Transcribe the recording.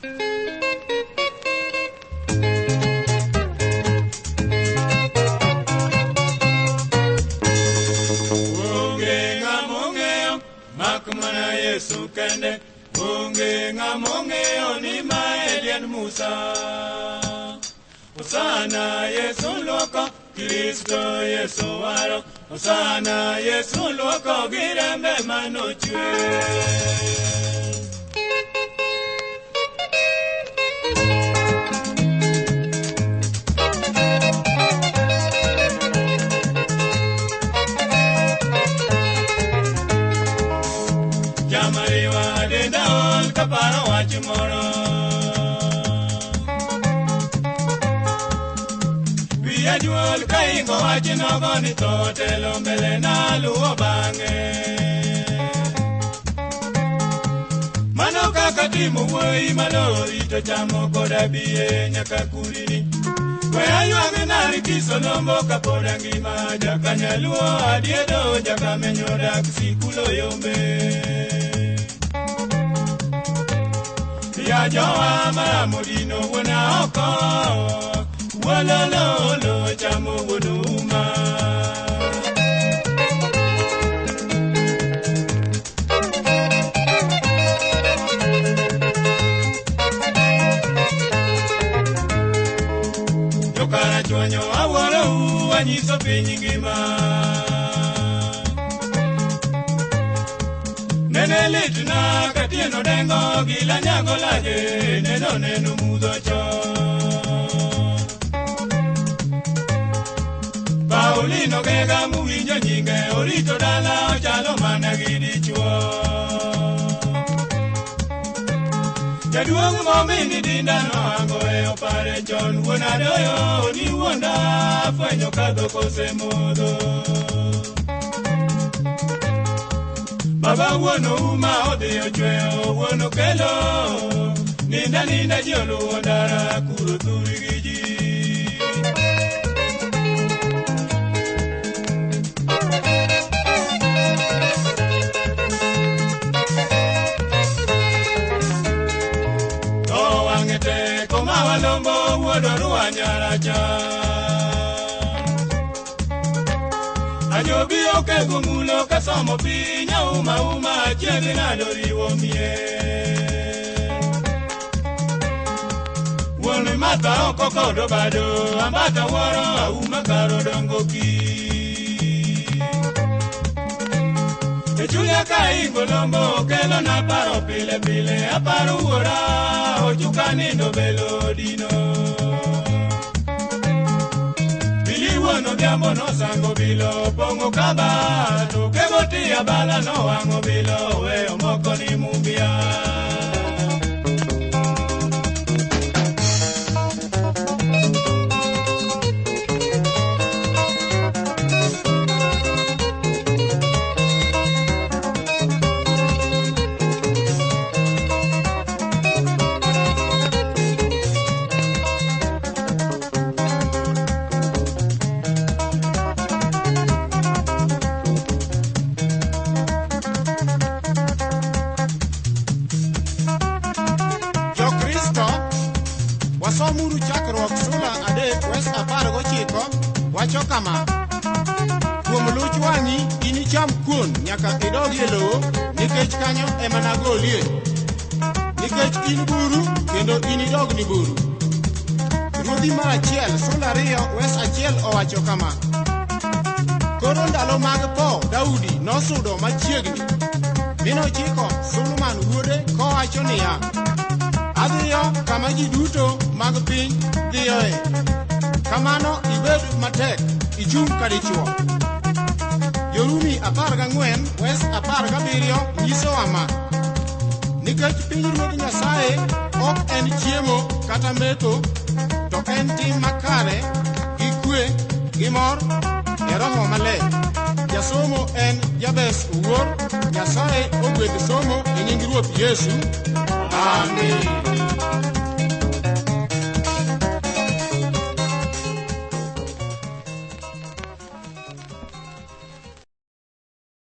Onge ng'ama ong'eyo mak mana Yesu kende. Onge ng'ama ong'eyo ni mae liend Musa. Hosana Yesu luoko, Kristo Yesu waro. Hosana Yesu luoko gi rembe manochwe. Jamariwa denda ol kaparo wach moro. Wiya juol ka ingo wach nogo ni tho telo mbele na luwo bang'e. Mano kaka timo wuoyi malori to chamo koda biye nyaka kulini. We aywag nari kisolombo kapod angima, jakanyaluo adiedo jakamenyo dak sikulo yombe. Ya jowa maramodino wuona oko, wolololo chamo wuon uma. Jokarachuonyo awuorou anyiso piny ngima. Nene litna katieno dengo gila nyago laje, neno neno mudho chon. Paulino Gega muwinjo nyinge, orito dala ochalo mana gi dichuo. Jaduong' momini dinda nohango e opare chon, wuon adoyo ni wuonda fwenyo ka dhok osemodho. Baba wuon ouma odhi ochweyo wuon okelo, ninda ninda ji oluwo ndara kuro thur gi ji. To wang'e teko ma walombo wuod Orua nyaracha. Ajobi okego mulo kasomo piny auma uma achiedh nado riwo mier. Wuon Martha oko kod Obado, ambata wuoro auma kar odongo ki. E chunya ka ingo lombo kelona paro pile pile, aparo wuora ochuka nindo belo dino. Bili wuon Odhiambo nosango bilo pong'o kaba, to kego tiya bala nowang'o bilo oweyo moko ni Mumbia. Jokristo, wasomuru Chakruok sula 3 wes 19 wacho kama: kuom luch wang'i inicham kuon nyaka idog e lowo, nikech kanyo ema nagolie. Nikech in buru kendo inidog ni buru. Ruodhi mar 1 sula 2 wes 1 owacho kama: koro ndalo mag tho Daudi nosudo machiegni, mi nochiko Solomon wuode kowacho niya, adhiyo kama ji duto mag piny dhiyoe. Kamano ibed matek, ichung' ka dichuo. Jorumi 14 wes 17 nyisowa ma: nikech pinyruodh Nyasaye ok en chiemo kata metho, to en tim makare gi kwe gi mor e Roho Maler. Jasomo en Jabes Owuor. Nyasaye ogwedh somo e nying Ruoth Yesu. Amin.